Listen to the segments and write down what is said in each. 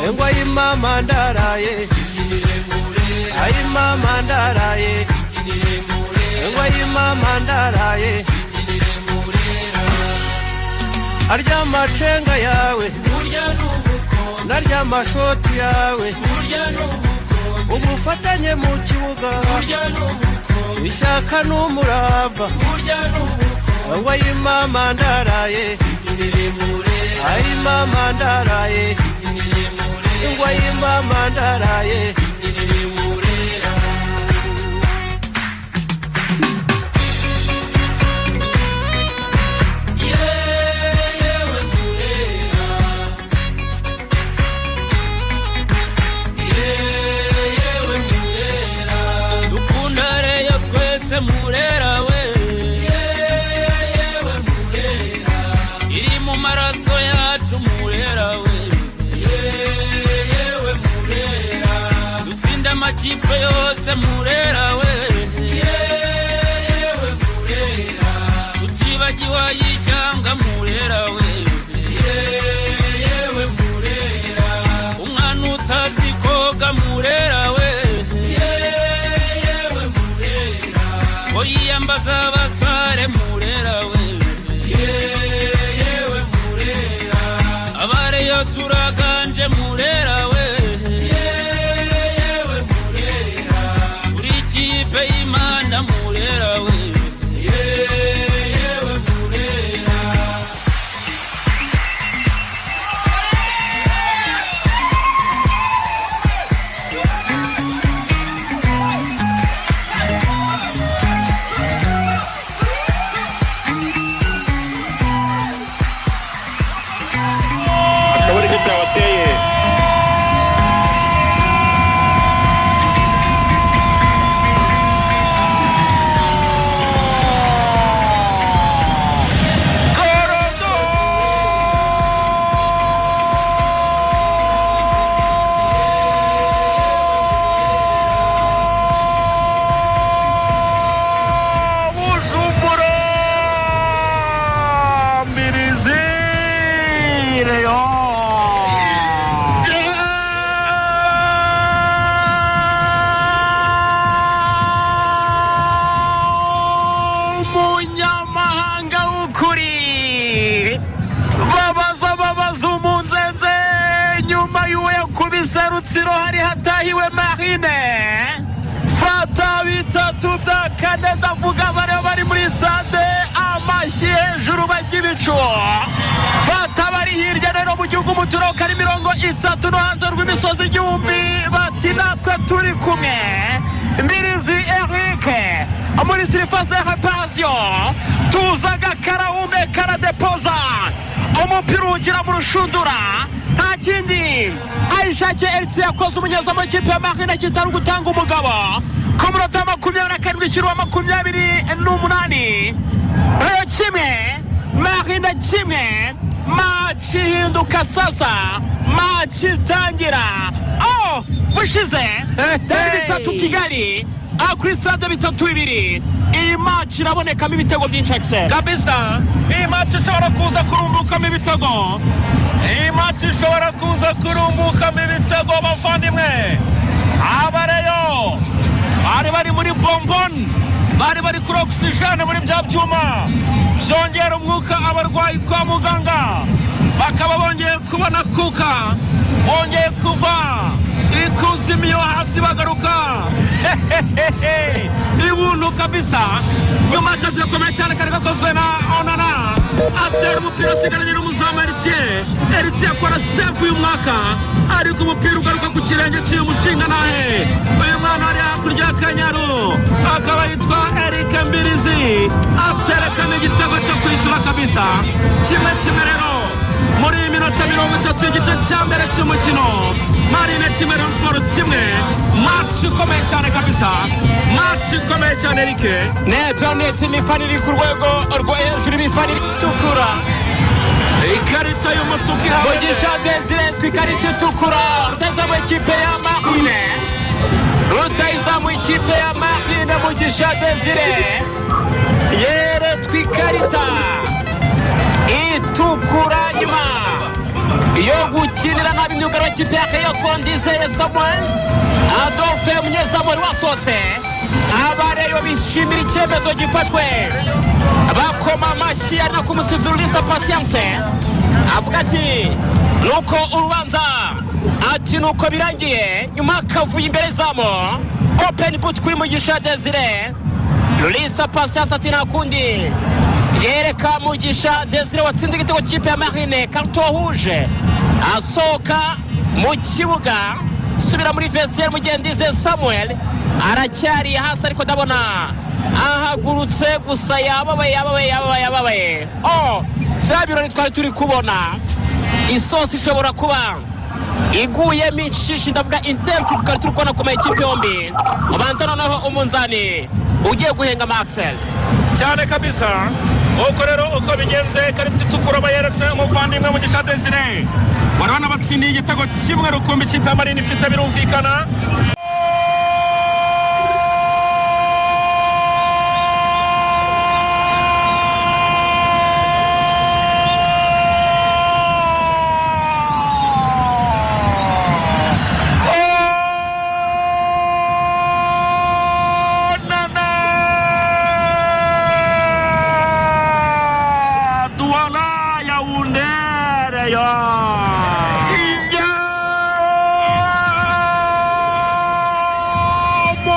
Engwa imama ndaraye, ay mama ndaraye, engwa imama ndaraye, arya macenga yawe, narya mashoti yawe, ubufatanye mu kibuga, ishyaka n'umurava, engwa imama ndaraye, ay mama ndaraye, ingwa imama ndaraye. Dukundare yo twese Murera we, yewe Murera, iri mu maraso yacu Murera we, yewe Murera, dutsinda amakipe yose Murera we, yewe Murera, tutibagiwe ay'ishyanga Murera we, yewe Murera, umwana utazi koga Murera we, yewe Murera, ngo yiyambaza abasare Murera we, yewe Murera, abareyo turaganje Murera we, yewe Murera, uri ikipe y'Imana Murera we, yewe Murera. Akaba aricyo cyabateye. Bujumbura Mbirizi Rayon. Umunyamahanga w'ukuri babaza babaza umunzenze nyuma y'uwo yakubise Rutsiro hari hatahiwe Marine. Fata bitatu bya kane, ndavuga bariya bari muri stade, amashyi hejuru bajya ibicu. Fata bari hirya rero mu gihugu mu turere ari 30 no hanze rw'imisozi igihumbi, bati natwe turi kumwe. Mbirizi Eric muri surface de réparation, tuza agakarahume karadepoza umupira uwugira mu rushundura, nta kindi Aisha Elsie yakoze umunyezamu w'ikipe ya Marine kitari gutanga umugabo ku munota wa 27 ishyirwa 28, Rayon kimwe Marine kimwe. Match ihinduka sasa, match itangira oh bushize byari bitatu Kigali kuri stade 3-2. Iyi match irabonekamo ibitego byinshi Axel. Kabisa iyi match ishobora kuza kurumbukamo ibitego, iyi match ishobora kuza kurumbukamo ibitego bavandimwe. Abareyo bari bari muri bombon, bari bari kuri oxygene muri bya byuma byongera umwuka abarwayi kwa muganga, bakaba bongeye kubona kuka, bongeye kuva ikuzimu yo hasi bagaruka ibuntu kabisa. Nyuma y'akazi gakomeye cyane kari gakozwe na Onana, atera umupira asigaranye n'umuzamu Eritier. Eritier akora sefu y'umwaka, ariko umupira ugaruka ku kirenge cy'uyu mushinga nahe. Uyu mwana ari hakurya y'Akanyaru akaba yitwa Eric Mbirizi, aterekana igitego cyo kwishyura kabisa. 1-1 rero muri iyi minota 30 y'igice cya mbere cy'umukino, Marine kimwe Rayon Sport kimwe. Match ikomeye cyane kabisa, match ikomeye cyane Eric. Nebyo ndetse imifana iri ku rwego rwo hejuru, imifana itukura. Ikarita y'umutuku ihawe Mugisha Desire ku ikarita itukura, rutayizamu ikipe ya Marine, rutayizamu ikipe ya Marine Mugisha Desire yeretswe ikarita itukura nyuma yo gukinira nabi imyugariro w'ikipe ya Rayon Sports Ndizeye Samuel Adolphe Munyezamu wari wasohotse. Abareyo bishimira icyemezo gifashwe, bakoma amashyi ari nako umusifuzi Rulisa Patience avuga ati nuko urubanza, ati nuko birangiye. Nyuma akavuye imbere zamo open boot kuri Mugisha Desire. Rulisa Patience ati nta kundi, yereka Mugisha Desire watsinze igitego cy'ikipe ya Marine carton rouge, asohoka mu kibuga subira muri vestiaire. Mu gihe Ndizeye Samuel aracyari hasi, ariko ndabona ahagurutse gusa yababaye yababaye yababaye yababaye. Oh, bya birori twari turi kubona, isosi ishobora kuba iguyemo inshishi, ndavuga intensity twari turi kubona ku makipe yombi. Ubanza noneho umunzani ugiye guhenga Maxel cyane kabisa. Uko rero uko bigenze, ikarita itukura bayeretse umuvandimwe Mugisha Desire wari wanabatsindiye igitego kimwe rukumbi ikipe ya Marine ifite, birumvikana. Onana Douala Yaoundé ya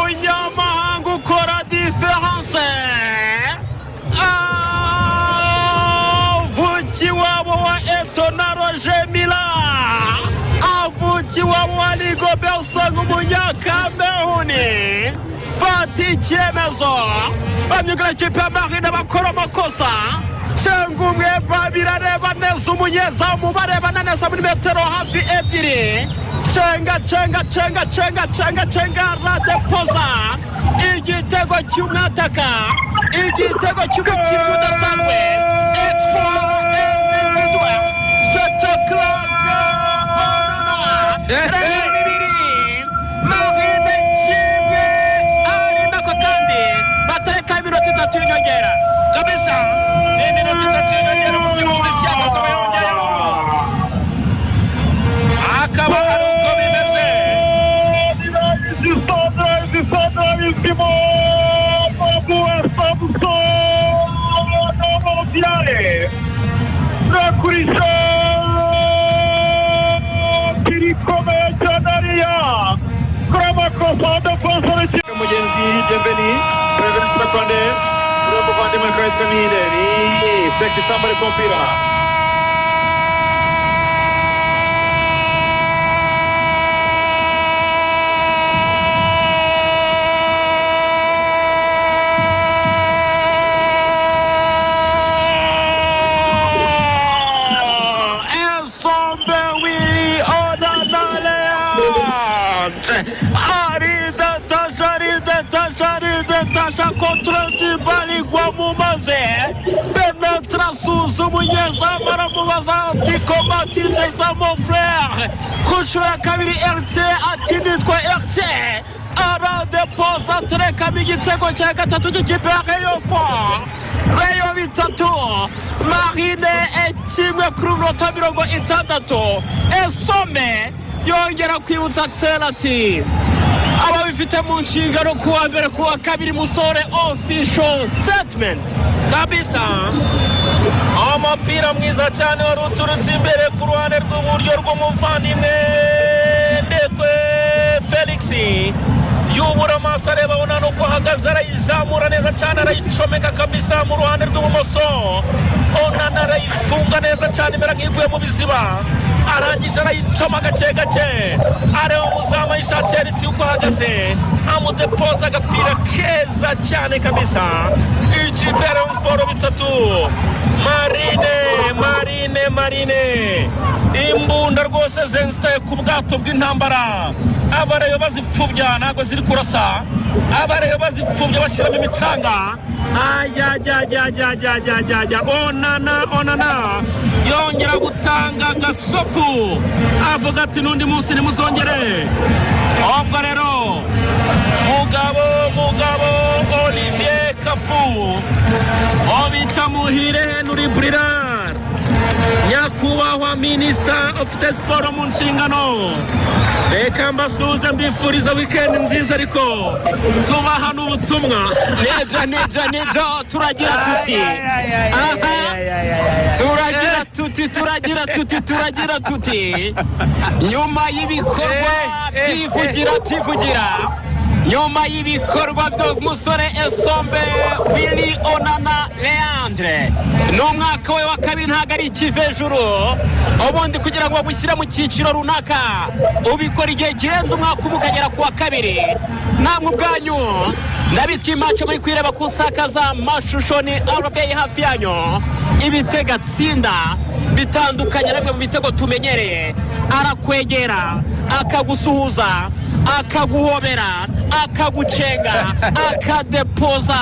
Umunyamahanga ukora diferanse, avukiwabo wa Etona Roger Mila, avukiwabo wa Rigobert Song umunyakameruni. Fata icyemezo, bamyugara ikipe ya Marine bakora amakosa cyangwa umwe babiri, areba neza umunyezamu, barebana neza muri metero hafi 2. Cenga cenga cenga cenga cenga cenga radepoza igitego cy'umwataka, igitego cy'umukinnyi udasanzwe, exploit individuel spectacle. Onana 2 Marine 1, ari nako kandi batareka iminota 3 y'inyongera kabisa. Ni iminota 3 y'inyongera, umusifuzi Shyaka akaba yongeyeho, akaba ari uko bimeze. Mugenzi Jembeni President Sekonde umuvandimwe Christ Kaminde ni Sexy Sambare kompira Ensombe Willy Onana Leandre aridetasha aridetasha aridetasha controle du bal igwa mu maze. Benetra asuza umunyezamu aramubaza ati comment tu te sens mon frère. Ku nshuro ya kabiri RT ati nitwa RT, aradepoza aterekamo igitego cya gatatu cy'ikipe ya Rayon Sport. Rayon 3 Marine 1 kuri minota 60. Esome yongera kwibutsa Axel ati ababifite mu nshingano kuwa mbere kuwa kabiri musore official statement kabisa. Umupira mwiza cyane wari uturutse imbere ku ruhande rw'iburyo rw'umuvandimwe Ndekwe Felix, yubura amaso areba Onana uko ahagaze, arayizamura neza cyane, arayicomeka kabisa mu ruhande rw'ibumoso. Onana arayifunga neza cyane, imera nk'iguye mu biziba, arangije arayicoma gake gake, areba umuzamu ayishakiye Eritsi uko ahagaze, amudepoza agapira keza cyane kabisa. Ikipe ya Rayon Sports 3 Marine Marine Marine, imbunda rwose zenzitaye ku bwato bw'intambara. Abareyo bazipfubya ntabwo ziri kurasa, abareyo bazipfubya bashyiramo imicanga. Ajyajyajyajyajyajyajya, Onana Onana yongera gutanga gasopu, avuga ati n'undi munsi nimuzongere. Ubwo rero mugabo Olivier Kafu, obita Muhire Henry Brirar, nyakubahwa minisita ufite siporo mu nshingano, reka mbasuhuze mbifuriza wikendi nziza, ariko tubaha n'ubutumwa. Nibyo turagira tuti, turagira tuti nyuma y'ibikorwa byivugira, nyuma y'ibikorwa by'umusore Essombe Willy Onana Leandre, ni umwaka we wa kabiri, ntabwo ari ikivejuru. Ubundi kugira ngo bagushyire mu cyiciro runaka ubikora igihe kirenze umwaka umwe ukagera ku wa kabiri. Namwe ubwanyu ndabizi ko imaco muri kwireba ku nsakazamashusho ni RBA hafi yanyu, ibitego atsinda bitandukanye na bimwe mu bitego tumenyereye. Arakwegera, akagusuhuza, akaguhobera, akagucenga, akadepoza,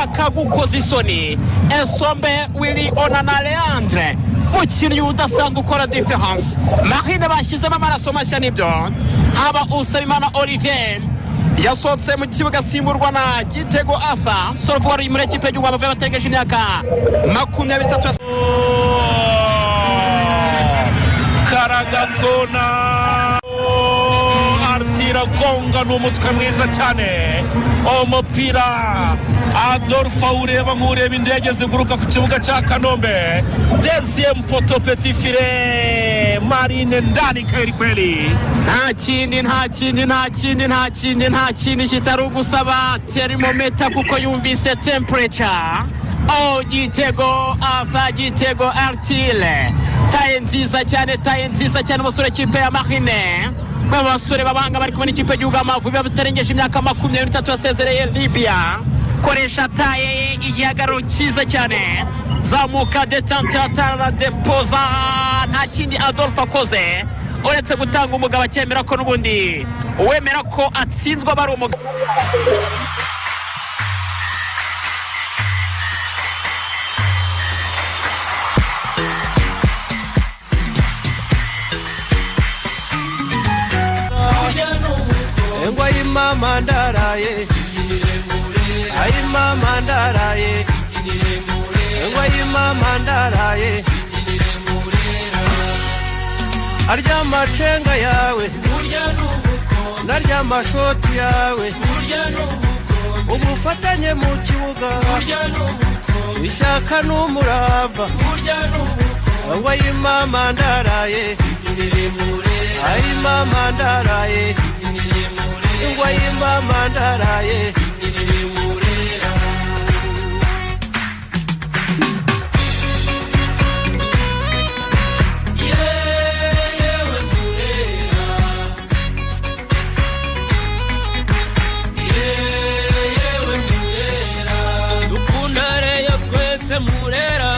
akagukoza isoni. Essombe Willy Onana Leandre, mukinnyi udasanzwe ukora diferanse. Marine bashyizemo amaraso mashya, nibyo. Haba Usabimana Olivier yasohotse mu kibuga asimburwa na Gitego Afa Sorofu wari muri ekipe y'igihugu Amavubi bategereje imyaka 23. Karagakona Artira gonga ni umutwe mwiza cyane, umupira Adolphe ureba nk'ureba indege ziguruka ku kibuga cya Kanombe. Deuxième poteau, petit filet, Marine ndani kweli kweli. Nta kindi kitari ugusaba thermometer kuko yumvise temperature. Oh, Gitego Afa, Gitego Artile, taye nziza cyane, umusore kipe ya Marine. Abasore b'abahanga bari kumwe n'ikipe y'igihugu Amavubi batarengeje imyaka 23 yasezereye Libya. Koresha taye igihagararo cyiza cyane, zamuka detente atara depoza. Nta kindi Adolphe akoze uretse gutanga umugabo akemera ko n'ubundi uwemera ko atsinzwe aba ari umugabo. Engwa imama ndaraye, ayi mama ndaraye, engwa imama ndaraye, arya amacenga yawe, narya amashoti yawe, ubufatanye mu kibuga, ishyaka n'umurava. Engwa imama ndaraye, ayi mama ndaraye, ingwa imama ndaraye. Dukundare yo twese Murera.